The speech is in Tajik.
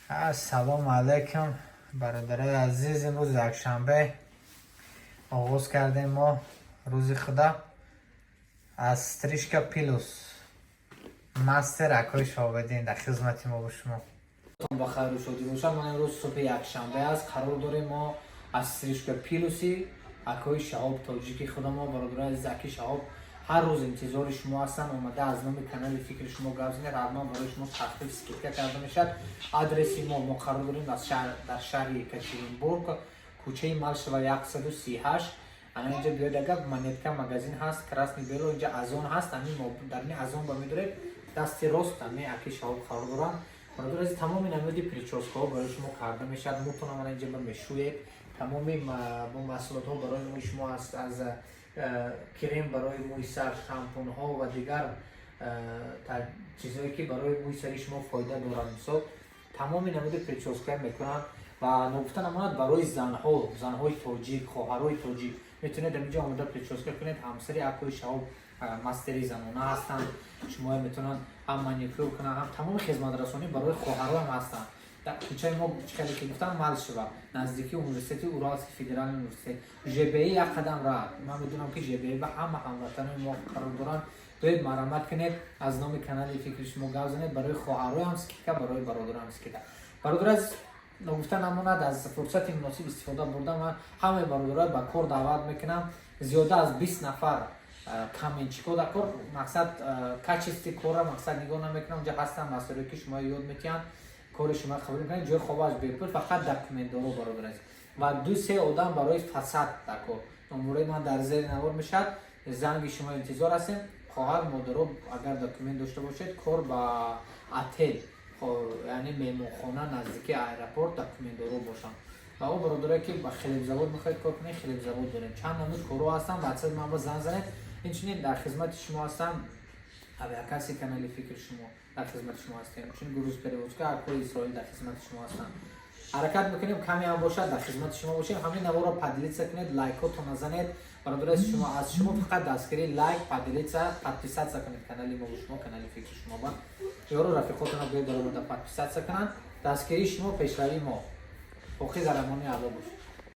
Ассалому алайкум, бародарои азиз. Имрӯз якшанбе, оғоз кардем мо рӯзи худа аз «Стрижка Плюс». Мастер акои Шоҳобиддин дар хизмати мо бо шумо. Ба хайру шодӣ бошад. Ман имрӯз субҳи якшанбе аст, қарор дорем мо аз «Стрижка Плюси» акои Шаҳоб, тоҷики худамо. Бародарои азиз, аки Шаҳоб ҳар рӯз интизори шумо ҳастанд. Омада, аз номи канали «Фикри шумо» гап занед, ҳатман барои шумо тахфиф, скидка карда мешавад. Адреси мо қарор дорем дар шаҳри Екатеринбург, кӯчаи Малышева, 138. Ана инҷа биёед, агар «Монетка» магазин ҳаст, красный бело, инҷа «Озон» ҳаст, ами дарни «Озон» ба медоред, дасти рост ами аки Шаҳоб қарор доранд. Бародари азиз, тамоми намуди причёскаҳо барои шумо карда мешавад. Мутона мана инҷа ба мешӯед. Тамоми бо маҳсулотҳо барои мӯи шумо аст, аз крем барои мӯи сар, шампунҳо ва дигар чизҳое, ки барои мӯи сари шумо фоида доранд. Мисол, тамоми намуди причёска мекунанд. Ва ногуфта намонад, барои занҳо, занҳои тоҷик, хоҳарои тоҷик метавонед инҷа омода причёска кунед. Ҳамсари акои Шаҳоб мастери занона ҳастанд. Шумо метавонанд ҳам маникюр кунанд, ҳам тамоми хизматрасонӣ барои хоҳароам ҳастанд. Дар кӯчаи мо, чӣ хеле ки гуфтам, Малышева, наздикии университети Уралский федеральный университет, ЖБИ як қадам раҳ. Ман медонам, ки ЖБИ ба ҳама ҳамватанои мо қарор доранд. Биёед, марҳамат кунед, аз номи канали «Фикри шумо» гап занед. Барои хоҳароям скидка, барои бародарам скидка. Бародар азиз, ногуфта намонад, аз фурсати муносиб истифода бурда, ман ҳамаи бародароя ба кор даъват мекунам. Зиёда аз 20 нафар каменщико дар кор. Мақсад, качество кора мақсад нигоҳ намекунам. Унҷа ҳастанд мастерое, ки шумо ёд метиҳанд, кори шумо қабул мекунанд, ҷои хобаш бепул, фақат документдоро, бародар азиз, ва ду се одам барои фасад дар кор. Номурои ман дар зери навор мешавад, занги шумо интизор ҳастем. Хоҳар, модаро, агар документ дошта бошед, кор ба отел, яъне меҳмонхона наздики аэропорт, документдоро бошанд. Ва о бародарое, ки ба хлебзавод мехоҳед кор кунед, хлебзавод дорем. Чанд намуд корҳо ҳастанд, ватсап ман ба занг занед. Инчунин дар хизмати шумо ҳастам, авиакасси канали «Фикри шумо» дар хизмати шумо ҳастем, чун грузперевозка акои Исроил дар хизмати шумо ҳастанд. Ҳаракат мекунем, каме ҳам бошад, дар хизмати шумо бошем. Ҳамин наворо поделиться кунед, лайкотона занед. Бародари шумо, аз шумо фақат дастгирӣ: лайк, поделиться, подписаться кунед канали мо, шумо канали «Фикри шумо» ба ёру рафиқотона гӯед, баромада подписаться кунанд. Дастгирии шумо пешравии мо. Боқӣ дар амони Алло бошед.